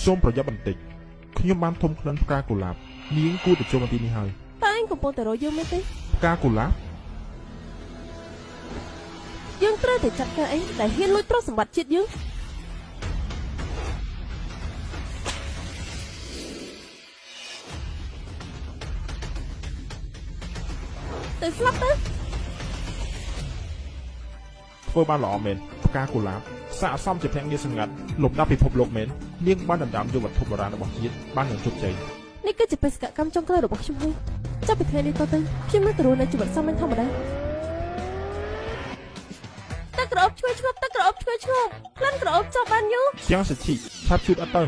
សូមប្រយ័ត្នបន្តិចខ្ញុំបានធំក្លិនផ្កាកុលាបនាងគួរទៅចូលមន្ទីរនេះហើយតើឯងកំពុងតែរកយើងមែនទេផ្កាកុលាបយើងត្រូវតែចាត់ការអីដែលហ៊ានលួចទ្រព្យសម្បត្តិជាតិយើងទៅស្លាប់ទៅធ្វើបានល្អមែនផ្កាកុលាបស័ក្តិសមជាភ្នាក់ងារសម្ងាត់លំដាប់ពិភពលោកមែននាងបានដណ្ដើមយកវត្ថុបុរាណរបស់ជាតិបានយ៉ាងជោគជ័យនេះគឺជាបេសកកម្មចុងក្រោយរបស់ខ្ញុំហើយចាប់ពីថ្ងៃនេះតទៅខ្ញុំនឹងទៅរស់នៅជីវិតសាមញ្ញធម្មតាទឹកក្រអូបឈ្ងុយឈ្ងប់ទឹកក្រអូបឈ្ងុយឈ្ងប់ក្លិនក្រអូបចាប់បានយូរជាងសិទ្ធិឆាប់ជូតអត់ទៅ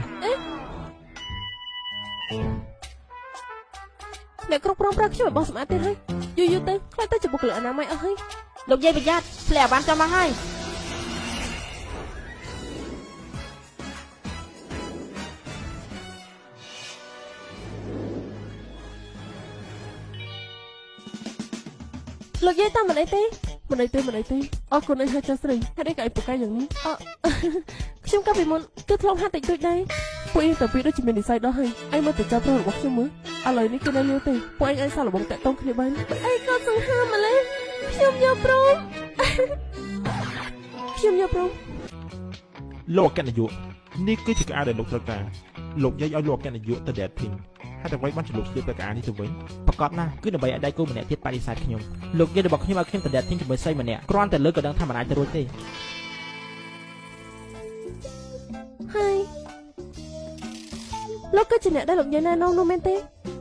អ្នកគ្រប់គ្រងប្រើខ្ញុំឲ្យបោះសម្អាតទៀតហើយយូរយូរទៅខ្លាចទៅជាបុគ្គលិកអនាម័យអស់ហើយលោកយាយប្រយ័ត្នធ្លាក់បានចាំមកហើយលោកយាយតាមមិនអីទេមិនអីទេមិនអីទេអរគុណអីហើយចាស់ស្រីហេតុអីក៏ឯងពូកែយ៉ាងនេះអខ្ញុំកាលពីមុនគឺធ្លាប់ហាត់តិចតួចដែរពួកឯងទៅពីដូចជាមាននិស័យដល់ហើយឯងមកទៅចាប់ប្រុសរបស់ខ្ញុំមើលឥឡូវនេះគេនៅលាវទេពួកឯងអាចសាកល្បងតាក់ទងគ្នាបានឯងក៏សង្ហាម្លេះខ្ញុំយកព្រមខ្ញុំយកព្រមលោកអគ្គនាយកនេះគឺជាកៅអៅដែលលោកត្រូវការលោកយាយឲ្យលោកអគ្គនាយកទៅ dating ហេតុអ្វីបានជាលោកស្លៀកពាក់កៅអៅនេះទៅវិញប្រកាសណាស់គឺដើម្បីឲ្យដៃគូម្នាក់ទៀតបដិសេធខ្ញុំលោកយាយរបស់ខ្ញុំឲ្យខ្ញុំទៅ dating ជាមួយស្រីម្នាក់គ្រាន់តែលើក៏ដឹងថាមិនអាចទៅរួចទេហើយលោកគឺជាអ្នកដែលលោកយាយណែនាំនោះមែនទេ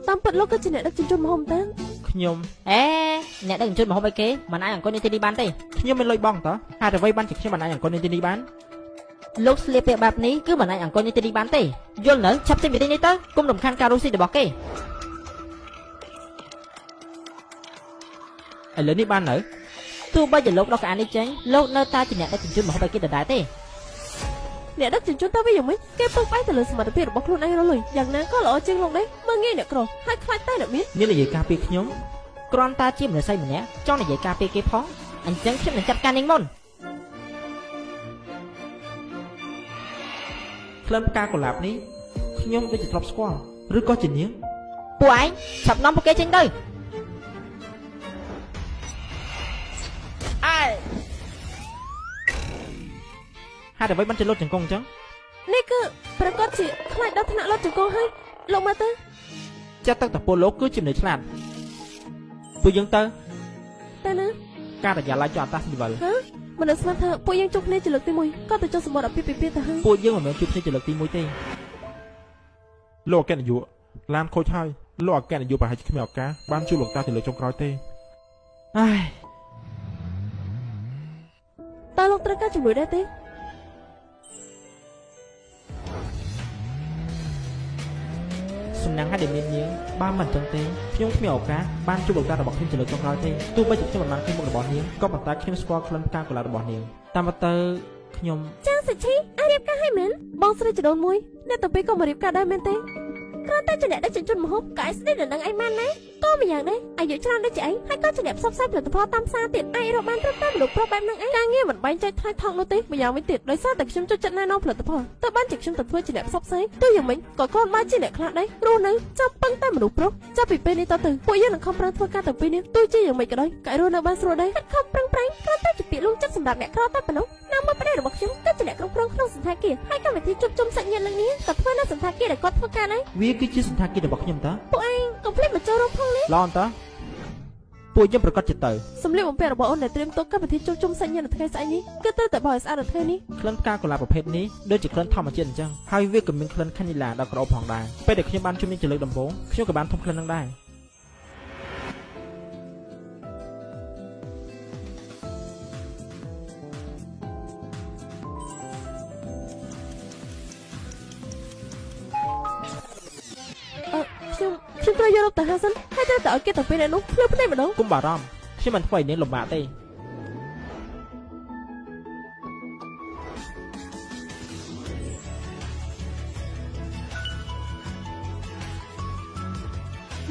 តាមពិតលោកគឺជាអ្នកដឹកជញ្ជូនម្ហូបតើខ្ញុំអេអ្នកដឹកជញ្ជូនម្ហូបអីគេមិនអាចអង្គុយនៅទីនេះបានទេខ្ញុំមានលុយបងតើហេតុអ្វីបានជាខ្ញុំមិនអាចអង្គុយនៅទីនេះបានលោកស្លៀកពាក់បែបនេះគឺមិនអាចអង្គុយនៅទីនេះបានទេយល់នៅឆាប់ចេញពីទីនេះទៅគុំរំខានការរស់ស៊ីរបស់គេឥឡូវនេះបាននៅទោះបីជាលោកដោះកៅអៅនេះចេញលោកនៅតែជាអ្នកដឹកជញ្ជូនម្ហូបឲ្យគេដដែលទេអ្នកដឹកជញ្ជូនទៅវិញយ៉ាងម៉េចគេពឹងផ្អែកទៅលើសមត្ថភាពរបស់ខ្លួនឯងរលុយយ៉ាងណាក៏ល្អជាងលោកដែរមើលងាយអ្នកក្រហើយខ្លាចតែអ្នកមានមាននិយាយការពារខ្ញុំគ្រាន់តែជាមនុស្សស្រីម្នាក់ចង់និយាយការពារគេផងអញ្ចឹងខ្ញុំនឹងចាត់ការនាងមុនក្លិនផ្កាកុលាបនេះខ្ញុំដូចជាធ្លាប់ស្គាល់ឬក៏ជានាងពួកឯងឆាប់នាំពួកគេចេញទៅអើហេតុអ្វីបានជាលុតចង្គង់អញ្ចឹងនេះគឺប្រកាសជាខ្លាចដល់ថ្នាក់លុតចង្គង់ហើយលោកមកទៅចាត់ទឹកតពលលោកគឺជាមនុស្សឆ្លាតពួកយើងទៅទៅណាការិយាល័យចុះអតាស៊ីវិលហ៎មិនស្មានថាពួកយើងជួបគ្នាជាលើកទី1ក៏ទៅចុះសម្បត្តិអាពាហ៍ពិពាហ៍ទៅហើយពួកយើងមិនមែនជួបគ្នាជាលើកទី1ទេលោកអគ្គនាយកឡានខូចហើយលោកអគ្គនាយកប្រហែលជាគ្មានឱកាសបានជួបលោកតាជាលើកចុងក្រោយទេអើយតើលោកត្រូវការជំនួយដែរទេសំណាងហើយដែលមាននាងបានមិនចឹងទេខ្ញុំគ្មានឱកាសបានជួបលោកតារបស់ខ្ញុំជាលើកចុងក្រោយទេទោះបីជាខ្ញុំមិនបានឃើញមុខរបស់នាងក៏ប៉ុន្តែខ្ញុំស្គាល់ក្លិនផ្កាកុលាបរបស់នាងតាមពិតទៅខ្ញុំចាងសុឈីអាចរៀបការឲ្យមែនបងស្រីចដូនមួយអ្នកទៅពេលក៏មករៀបការដែរមែនទេគ្រាន់តែជាអ្នកដឹកជញ្ជូនម្ហូបក៏អាចស្ដីដល់នឹងឯងបានដែរក៏ម្យ៉ាងដែរអាយុច្រើនដូចជាឯងហើយក៏ជាអ្នកផ្សព្វផ្សាយផលិតផលតាមផ្សារទៀតអាចរកបានត្រឹមតែមនុស្សប្រុសបែបហ្នឹងឯងការងារមិនបែងចែកថ្លៃថោកនោះទេម្យ៉ាងវិញទៀតដោយសារតែខ្ញុំចូលចិត្តណែនាំផលិតផលទៅបានជាខ្ញុំទៅធ្វើជាអ្នកផ្សព្វផ្សាយទោះយ៉ាងម៉េចក៏គ្រាន់បើជាអ្នកខ្លះដែររស់នៅចាំពឹងតែមនុស្សប្រុសចាប់ពីពេលនេះតទៅពួកយើងនឹងខំប្រឹងធ្វើការទាំងពីរនេះទោះជាយ៉ាងម៉េចក៏ដោយក៏រស់នៅបានស្រួលដែរខិតខំប្រឹងប្រែងគ្រាន់តែជាពាក្យលួងចិត្តសម្រាប់អ្នកក្រតែប៉ុណ្ណោះណាមួយប្តីរបស់ខ្ញុំគឺជាអ្នកគ្រប់គ្រងក្នុងសន្តាគារហើយកម្មវិធីជួបជុំសាច់ញាតិលើកនេះក៏ធ្វើនៅសន្តាគារដែលគាត់ធ្វើការដែរវាគឺជាសន្តាគាររបស់ខ្ញុំតើពួកឯងកុំភ្លេចមកចូលរួមផងនេះល្អតើពួកយើងប្រកាសជាទៅសម្លៀកបំពាក់របស់អូនដែលត្រៀមទុកកម្មវិធីជួបជុំសាច់ញាតិនៅថ្ងៃស្អែកនេះគឺត្រូវតែបោះឲ្យស្អាតនៅថ្ងៃនេះក្លិនផ្កាកុលាបប្រភេទនេះដូចជាក្លិនធម្មជាតិអញ្ចឹងហើយវាក៏មានក្លិនខានីឡាដ៏ក្រអូបផងដែរពេលដែលខ្ញុំបានជួបនាងជាលើកដំបូងខ្ញុំក៏បានធំក្លិននឹងដែរ ខ្ញុំត្រូវយករ៉ូបទៅហាសិនហើយត្រូវតែឲ្យគេទៅពេលនោះភ្លើភ្នែកម្ដងកុំបារម្ភខ្ញុំមិនធ្វើឲ្យនាងលំបាកទេ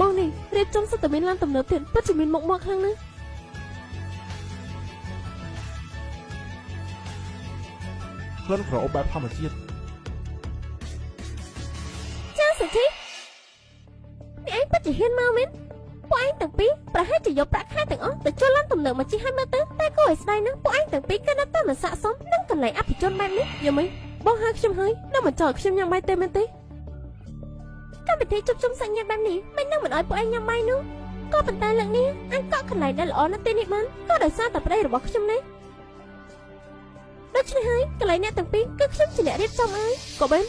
បងនេះរៀបចំសិតតែមានឡានទំនើបទៀតពិតជាមានមុខមកខ្លាំងណាស់ ក្លិនក្រអូបបែបធម្មជាតិ ជាហ៊ានមកមែនពួកឯងទាំងពីរប្រហែលជាយកប្រាក់ខែទាំងអស់ទៅជួលឡានទំនើបមកជិះឲ្យមើលទៅតែគួរឲ្យស្ដាយណាស់ពួកឯងទាំងពីរគឺនៅតែមិនស័ក្តិសមនឹងកន្លែងអភិជនបែបនេះយ៉ាងម៉េចបងហៅខ្ញុំហើយនៅមិនចោលខ្ញុំញ៉ាំបាយទេមែនទេកម្មវិធីជួបជុំសាច់ញាតិបែបនេះមិននឹងមិនឲ្យពួកឯងញ៉ាំបាយនោះក៏ប៉ុន្តែលើកនេះអញកក់កន្លែងដែលល្អនៅទីនេះបានក៏ដោយសារតែប្តីរបស់ខ្ញុំនេះដូច្នេះហើយកន្លែងអ្នកទាំងពីរគឺខ្ញុំជាអ្នករៀបចំឲ្យក៏បែប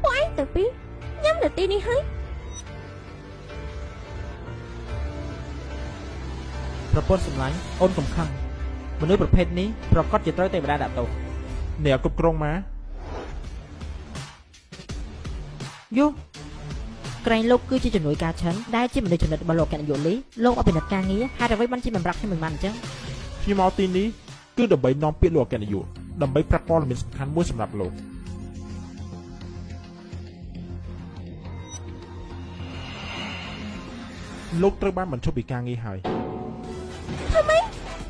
ពួកឯងទាំងពីរញ៉ាំនៅទីនេះហើយប្រពន្ធសម្លាញ់អូនកុំខឹងមនុស្សប្រភេទនេះប្រកាសជាត្រូវទេវតាដាក់ទោសអ្នកគ្រប់គ្រងមកយោក្រែងលោកគឺជាជំនួយការឆិនដែលជាមនុស្សចំណិតរបស់លោកកណ្យុលីលោកអភិនិតការងារហេតុអ្វីបានជាមិនប្រាប់ខ្ញុំមិនបានអញ្ចឹងខ្ញុំមកទីនេះគឺដើម្បីនាំពាក្យលោកអគ្គនាយកដើម្បីប្រាប់ព័ត៌មានសំខាន់មួយសម្រាប់លោកលោកត្រូវបានបញ្ឈប់ពីការងារហើយធ្វើម៉េច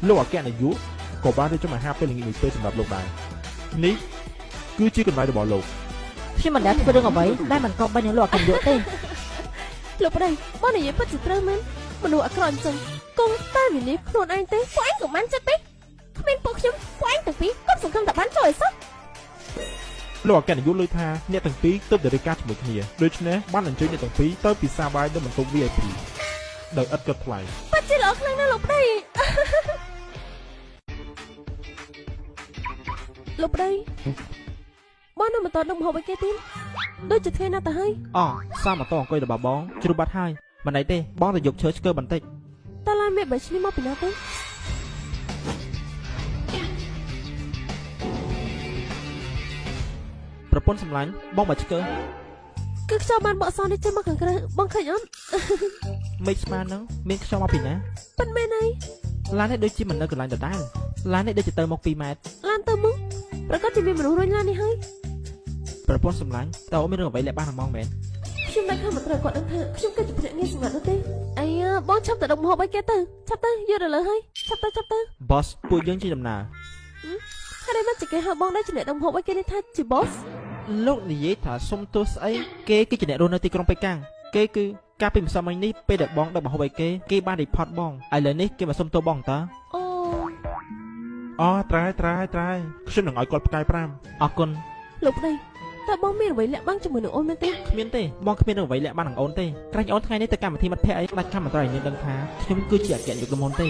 លោកអគ្គនាយកក៏បានរៀបចំអាហារពេលល្ងាចមួយពេលសម្រាប់លោកដែរនេះគឺជាកន្លែងរបស់លោកខ្ញុំមិនដែលធ្វើរឿងអ្វីដែលមិនគប្បីនឹងលោកអគ្គនាយកទេលោកប្តីបងនិយាយពិតជាត្រូវមែនមនុស្សអាក្រក់អញ្ចឹងគង់តែវិនិច្ឆ័យខ្លួនឯងទេពួកឯងក៏បានចិត្តពេកគ្មានពួកខ្ញុំពួកឯងទាំងពីរកុំសង្ឃឹមតែបានចូលឲ្យសោះលោកអគ្គនាយកលើកថាអ្នកទាំងពីរទើបតែរៀបការជាមួយគ្នាដូច្នេះបានអញ្ជើញអ្នកទាំងពីរទៅពិសាបាយនៅបន្ទប់ VIP ដោយឥតគិតថ្លៃពិតជាល្អខ្លាំងណាស់លោកប្តីលោកប្តីបងនៅមិនតនឹងម្ហូបអីគេទៀតដូចជាថ្ងៃណាទៅហើយអូសាម៉ូតូអង្គុយរបស់បងជ្រុះបាត់ហើយមិនអីទេបងទៅយកឈើឆ្កើបន្តិចតើឡានមេបើឈ្នេះមកពីណាទៅប្រពន្ធសម្លាញ់បងមកឆ្កើគឺខ្យល់បានបកសនេះចេញមកខាងក្រៅបងឃើញអត់មេឃស្មានហ្នឹងមានខ្យល់មកពីណាពិតមែនហើយឡាននេះដូចជាមិននៅកន្លែងដដែលឡាននេះដូចជាទៅមក2ម៉ែត្រឡានទៅមុខប្រកាសជាមានមនុស្សរុញឡាននេះហើយប្រពន្ធសម្លាញ់តើអូនមានរឿងអ្វីលាក់បាំងហ្មងមែនខ្ញុំមិនខំមិនត្រូវគាត់ដឹងថាខ្ញុំគឺជាភ្នាក់ងារសម្ងាត់នោះទេអីបងឆាប់ទៅដុំម្ហូបឲ្យគេទៅឆាប់ទៅយកទៅលើហើយឆាប់ទៅឆាប់ទៅ Boss ពួកយើងជាដំណើរហើយមិនជាគេហៅបងដែរជាអ្នកដុំម្ហូបឲ្យគេនេះថាជា Boss លោកនិយាយថាសុំទោសស្អីគេគឺជាអ្នករស់នៅទីក្រុងប៉េកាំងគេគឺកាលពីម្សិលមិញនេះពេលដែលបងដឹកម្ហូបឲ្យគេគេបាន report បងឥឡូវនេះគេមកសុំទោសបងតើអូត្រែត្រែត្រែខ្ញុំនឹងឲ្យគាត់ផ្កាយ5អរគុណលោកប្តីតើបងមានអ្វីលាក់បាំងជាមួយនឹងអូនមែនទេគ្មានទេបងគ្មានអ្វីលាក់បាំងនឹងអូនទេក្រែងអូនថ្ងៃនេះទៅកម្មវិធីមិត្តភ័ក្តិអីដាច់ខាត់មិនត្រូវឲ្យនាងដឹងថាខ្ញុំគឺជាអគ្គនាយកក្រុមហ៊ុនទេ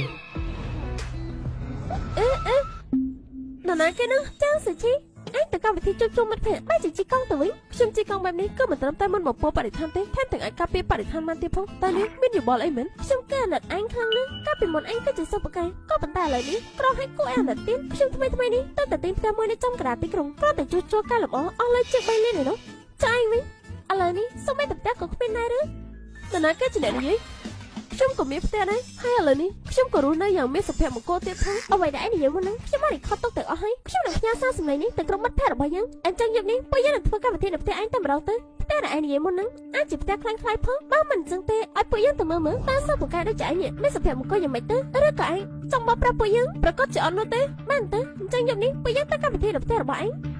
អេអេនរណាគេនោះចាងសុជីឯងទៅកម្មវិធីជួបជុំមិត្តភ័ក្តិបែរជាជិះកង់ទៅវិញខ្ញុំជិះកង់បែបនេះក៏មិនត្រឹមតែមិនបំពុលបរិស្ថានទេថែមទាំងអាចការពារបរិស្ថានបានទៀតផងតើនេះមានយោបល់អីមែនខ្ញុំគឺអាណិតឯងខ្លាំងណាស់កាលពីមុនឯងគឺជាសិស្សពូកែក៏ប៉ុន្តែឥឡូវនេះក្រឲ្យគួរឲ្យអាណិតទៀតខ្ញុំថ្មីថ្មីនេះទៅតែទិញផ្ទះមួយនៅចំកណ្ដាលទីក្រុងគ្រាន់តែជួសជុលកែលម្អអស់លុយជាង3លានឯនោះចាឯងវិញឥឡូវនេះសូម្បីតែផ្ទះក៏គ្មានដែរឬនរណាគេជាអ្នកនិយាយខ្ញុំក៏មានផ្ទះដែរហើយឥឡូវនេះខ្ញុំក៏រស់នៅយ៉ាងមានសុភមង្គលទៀតផងអ្វីដែលឯងនិយាយមុនហ្នឹងខ្ញុំបាន record ទុកទាំងអស់ហើយខ្ញុំនឹងផ្ញើសារសម្លេងនេះទៅក្រុមមិត្តភ័ក្តិរបស់យើងអញ្ចឹងយប់នេះពួកយើងនឹងធ្វើកម្មវិធីនៅផ្ទះឯងតែម្ដងទៅផ្ទះដែលឯងនិយាយមុនហ្នឹងអាចជាផ្ទះខ្លាំងខ្លាយផងបើមិនអញ្ចឹងទេឲ្យពួកយើងទៅមើលមើលតើសិស្សពូកែដូចជាឯងមានសុភមង្គលយ៉ាងម៉េចទៅឬក៏ឯងចង់បោកប្រាស់ពួកយើងប្រកាសជាអត់នោះទេបានទៅអញ្ចឹងយប់នេះពួកយើងទៅកម្មវិធីនៅផ្ទះរបស់ឯង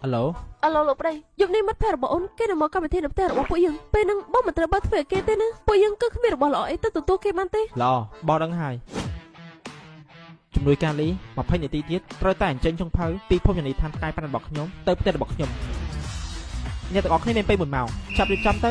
អាឡូអាឡូលោកប្តីយប់នេះមិត្តភ័ក្តិរបស់អូនគេនឹងមកកម្មវិធីនៅផ្ទះរបស់ពួកយើងពេលហ្នឹងបងមិនត្រូវបើធ្វើឲ្យគេទេណាពួកយើងគឺគ្មានរបស់ល្អអីទៅទទួលគេបានទេល្អបងដឹងហើយជំនួយការលី20នាទីទៀតត្រូវតែអញ្ជើញចុងភៅពីភោជនីយដ្ឋានផ្កាយប្រាំរបស់ខ្ញុំទៅផ្ទះរបស់ខ្ញុំអ្នកទាំងអស់គ្នាមានពេល1ម៉ោងចាប់រៀបចំទៅ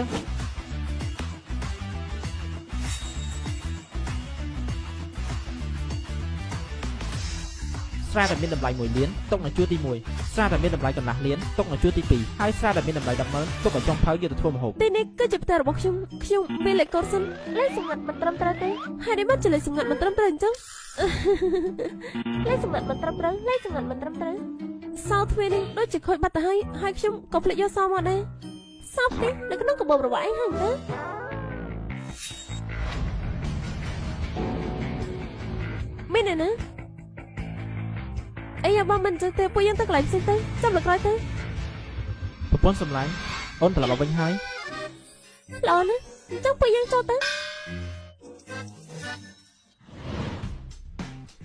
ស្រាដែលមានតម្លៃ1លានទុកនៅជួរទី1ស្រាដែលមានតម្លៃកន្លះលានទុកនៅជួរទី2ហើយស្រាដែលមានតម្លៃ100000ទុកឲ្យចុងភៅយកទៅធ្វើម្ហូបទីនេះគឺជាផ្ទះរបស់ខ្ញុំខ្ញុំមានលេខកូដសិនលេខសម្ងាត់មិនត្រឹមត្រូវទេហើយនេះមកជាលេខសម្ងាត់មិនត្រឹមត្រូវអញ្ចឹងលេខសម្ងាត់មិនត្រឹមត្រូវលេខសម្ងាត់មិនត្រឹមត្រូវសោទ្វារនេះដូចជាខូចបាត់ទៅហើយហើយខ្ញុំក៏ភ្លេចយកសោមកដែរសោផ្ទះនៅក្នុងកាបូបរបស់ឯងហើយទៅមានទេណាអីយ៉ាបងមិនចឹងទេពួកយើងទៅកន្លែងផ្សេងទៅចាំលើក្រោយទៅប្រពន្ធសម្លាញ់អូនត្រឡប់មកវិញហើយល្អណាស់ អញ្ចឹងពួកយើងចូលទៅ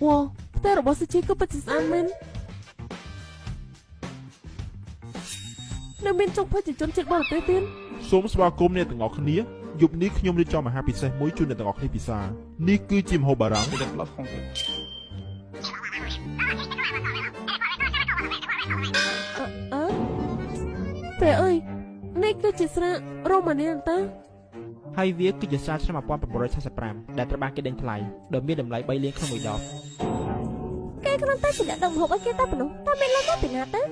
វ៉ាផ្ទះរបស់សុជីគឺពិតជាស្អាតមែននៅមានចុងភៅជាជនជាតិបរទេសទៀតសូមស្វាគមន៍អ្នកទាំងអស់គ្នាយប់នេះខ្ញុំរៀបចំអាហារពិសេសមួយជូនអ្នកទាំងអស់គ្នាពិសានេះគឺជាម្ហូបបារាំងអើពេលអើយនេះគឺជាស្រារ៉ូម៉ានីតាហើយវាគឺជាស្រាឆ្នាំ1945ដែលត្រូវបានគេដេញថ្លៃដោយមានតម្លៃ3លានក្នុងមួយដបគេគ្រាន់តែជាអ្នកដឹកម្ហូបឲ្យគេតែប៉ុណ្ណោះតើមានលុយមកពីណាទៅ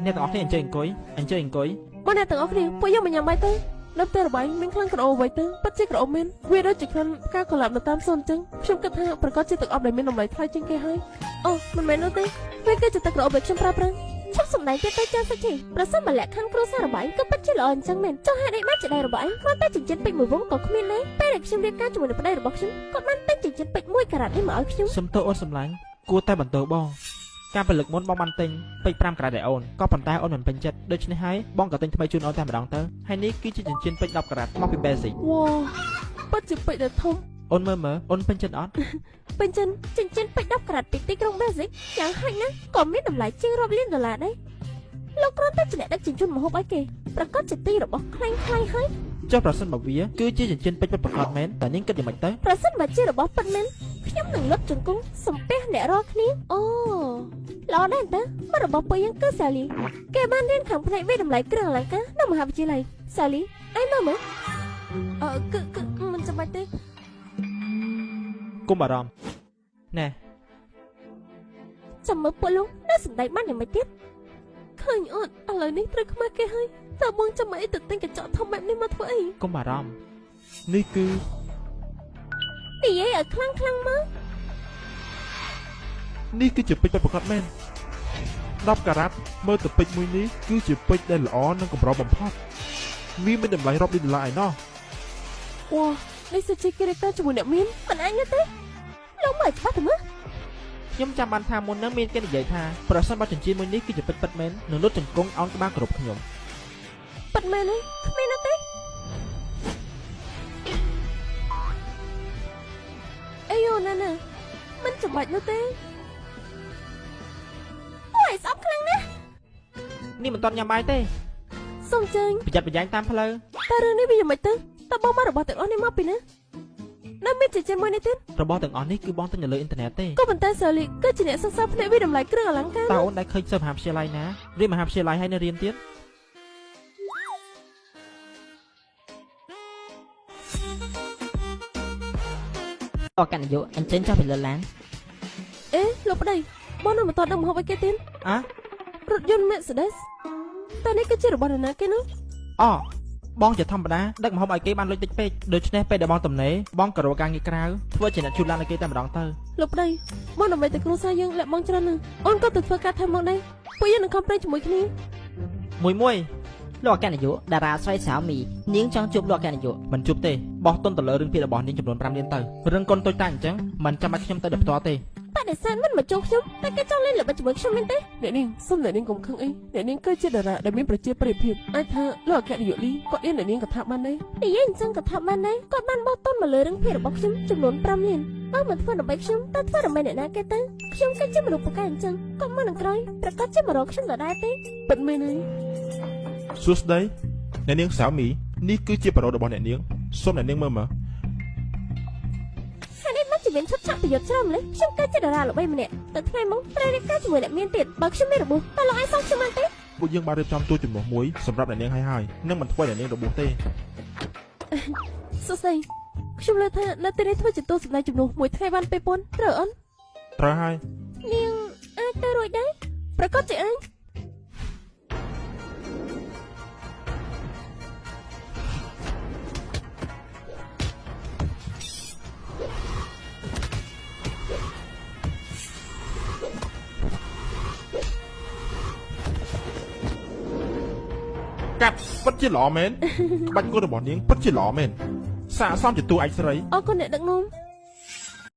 អ្នកទាំងអស់គ្នាអញ្ជើញអង្គុយអញ្ជើញអង្គុយបងអ្នកទាំងអស់គ្នាពួកយើងមកញ៉ាំបាយទៅនៅផ្ទះរបស់ឯងមានក្លិនក្រអូបអ្វីទៅពិតជាក្រអូបមែនវាដូចជាក្លិនផ្កាកុលាបនៅតាមសួនអញ្ចឹងខ្ញុំគិតថាប្រកាសជាទឹកអប់ដែលមានតម្លៃថ្លៃជាងគេហើយអូមិនមែននោះទេវាគឺជាទឹកក្រអូបដែលខ្ញុំប្រើប្រាស់ឈប់សម្ដែងទៀតទៅចាស់សុជីប្រសិនបើលក្ខខណ្ឌគ្រួសាររបស់ឯងក៏ពិតជាល្អអញ្ចឹងមែនចុះហេតុអីបានជាដៃរបស់ឯងគ្រាន់តែចិញ្ចៀនពេជ្រមួយវងក៏គ្មានដែរពេលដែលខ្ញុំរៀបការជាមួយនឹងប្តីរបស់ខ្ញុំគាត់បានទិញចិញ្ចៀនពេជ្រ1ការ៉ាត់នេះមកឲ្យខ្ញុំសុំទោសអូនសម្លាញ់គួរតែបន្តបងការផលិតមុនបងបានទិញពេជ្រ5ការ៉ាត់ឲ្យអូនក៏ប៉ុន្តែអូនមិនពេញចិត្តដូច្នេះហើយបងក៏ទិញថ្មីជូនអូនតែម្ដងទៅហើយនេះគឺជាចិញ្ចៀនពេជ្រ10ការ៉ាត់មកពី Basic វ៉ាពិតជាពេជ្រដែលធំអូនមើលមើលអូនពេញចិត្តអត់ពេញចិត្តចិញ្ចៀនពេជ្រ10ការ៉ាត់ពីទីក្រុង Basic យ៉ាងហោចណាស់ក៏មានតម្លៃជាងរាប់លានដុល្លារដែរលោកគ្រាន់តែជាអ្នកដឹកជញ្ជូនម្ហូបឲ្យគេប្រកាសជាទីរបស់ខ្លាំងខ្លាំងហើយចុះប្រសិនបើវាគឺជាចិញ្ចៀនពេជ្រពិតប្រាកដមែនតើនាងគិតយ៉ាងម៉េចទៅប្រសិនបើជារបស់ពិតមែនខ្ញុំនឹងលុតជង្គង់សំពះអ្នករាល់គ្នាអូល្អដែរតើមករបស់ពួកយើងគឺសាលីគេបានរៀនខាងផ្នែកវិតម្លៃគ្រឿងអលង្ការនៅមហាវិទ្យាល័យសាលីឯងមើលមើលអឺគឺមិនចាំបាច់ទេគុំបារម្ភណែចាំមើលពួកលោកនៅសម្ដែងបានយ៉ាងម៉េចទៀតឃើញអត់ឥឡូវនេះត្រូវខ្មាស់គេហើយតើបងចាំអីទៅទិញកញ្ចក់ធំបែបនេះមកធ្វើអីគុំបារម្ភនេះគឺនិយាយឲ្យខ្លាំងខ្លាំងមកនេះគឺជាពេជ្រពិតប្រាកដមែន10ការ៉ាត់មើលទៅពេជ្រមួយនេះគឺជាពេជ្រដែលល្អនិងកម្របំផុតវាមានតម្លៃរាប់លានដុល្លារឯណោះវ៉ានេះសុជីគេរៀបការជាមួយអ្នកមានមិនអាចទេលោកមើលច្បាស់ទៅមើលខ្ញុំចាំបានថាមុននឹងមានគេនិយាយថាប្រសិនបើចិញ្ចៀនមួយនេះគឺជាពេជ្រពិតមែននឹងលុតជង្គង់អោនក្បាលគ្រប់ខ្ញុំពិតមែនទេគ្មានទេអីយោណាណាមិនចាំបាច់នោះទេអូយស្អប់ខ្លាំងណាស់នេះមិនទាន់ញ៉ាំបាយទេសូមជើញប្រយ័ត្នប្រយែងតាមផ្លូវតើរឿងនេះវាយ៉ាងម៉េចទៅតើបងមករបស់ទាំងអស់នេះមកពីណានៅមានចិញ្ចៀនមួយនេះទៀតរបស់ទាំងអស់នេះគឺបងទិញនៅលើអ៊ីនធឺណិតទេក៏ប៉ុន្តែសាលីគឺជាអ្នកសិក្សាផ្នែកវិតម្លៃគ្រឿងអលង្ការតើអូនដែលឃើញសិស្សមហាវិទ្យាល័យណារៀនមហាវិទ្យាល័យហើយនៅរៀនទៀតអកណ្ណយុអញ្ជើញចុះពីលើឡានអេលោកប្តីបងនៅមិនទាន់ដឹងម្ហូបអីគេទៀតអារថយន្ត Mercedes តើនេះគឺជារបស់នរណាគេនោះអូបងជាធម្មតាដឹកម្ហូបឲ្យគេបានលុយតិចពេកដូច្នេះពេលដែលបងទំនេរបងក៏រកការងារក្រៅធ្វើជាអ្នកជូនឡានឲ្យគេតែម្ដងទៅលោកប្តីបងដើម្បីតែគ្រួសារយើងលាក់បងច្រើនណាស់អូនក៏ទៅធ្វើការថែមមកដែរពួកយើងនឹងខំប្រឹងជាមួយគ្នាមួយមួយលោកអគ្គនាយកតារាស្រីសាមីនាងចង់ជួបលោកអគ្គនាយកមិនជួបទេបោះទុនទៅលើរឿងពីរបស់នាងចំនួន5លានទៅរឿងកុនតូចតាចអញ្ចឹងមិនចាំបាច់ខ្ញុំទៅដល់ផ្ទាល់ទេបដិសេធមិនមកជួបខ្ញុំតែគេចង់លេងល្បិចជាមួយខ្ញុំមែនទេអ្នកនាងសូមអ្នកនាងកុំខឹងអីអ្នកនាងគឺជាតារាដែលមានប្រជាប្រិយភាពអាចថាលោកអគ្គនាយកលីគាត់អៀនអ្នកនាងក៏ថាបានដែរនិយាយអញ្ចឹងក៏ថាបានដែរគាត់បានបោះទុនមកលើរឿងភេទរបស់ខ្ញុំចំនួន5លានបើមិនធ្វើដើម្បីខ្ញុំតើធ្វើដើម្បីអ្នកណាគេទៅខ្ញុំគឺជាមនុស្សពូកែអញ្ចឹងកុំមកនឹងក្រោយប្រកាសជាមករកខ្ញុំដដែលទេពិតមែនហើយសួស្តីអ្នកនាងសាមីនេះគឺជាប៉ារ៉ូរបស់អ្នកនាងសូមអ្នកនាងមើលមើលហើយនេះមកជាមានឈុតឆាកប្រយុទ្ធច្រើនម្ល៉េះខ្ញុំគឺជាតារាល្បីម្នាក់ទៅថ្ងៃមុនត្រូវរៀបការជាមួយអ្នកមានទៀតបើខ្ញុំមានរបួសតើលោកឯងសងខ្ញុំបានទេពួកយើងបានរៀបចំទូជំនួសមួយសម្រាប់អ្នកនាងហើយហើយនឹងមិនធ្វើអ្នកនាងរបួសទេសួស្តីខ្ញុំលើថានៅទីនេះធ្វើជាទូសម្ដែងជំនួសមួយថ្ងៃបាន2000ត្រូវអត់ត្រូវហើយនាងអាចទៅរួចដែរប្រកាសជាអញកាត់ពិតជាល្អមែនក្បាច់គុណរបស់នាងពិតជាល្អមែនសាកសមជាតួឯកស្រីអរគុណអ្នកដឹកនាំ